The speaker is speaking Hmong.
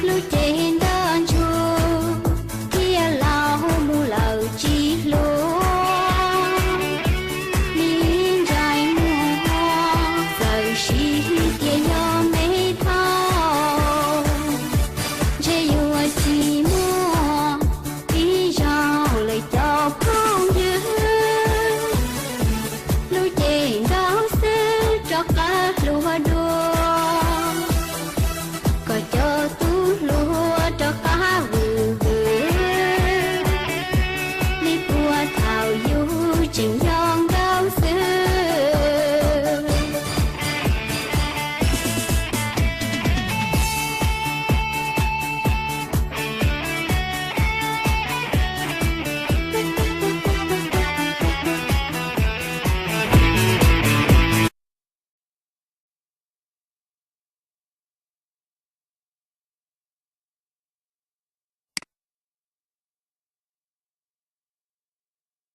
Lub cev ntaj ntsug thiaj laus mus lawm tsis hluas, li ntsais muag txawm siv tias yog me thauj, ntshe yuav tsis muaj ib zaug lawm cov phooj ywg. Lub cev ntaub xwb rov qab hluas dua, kom cov tub hluas rov qab vwm vwm li puag thaum yus tseem yau.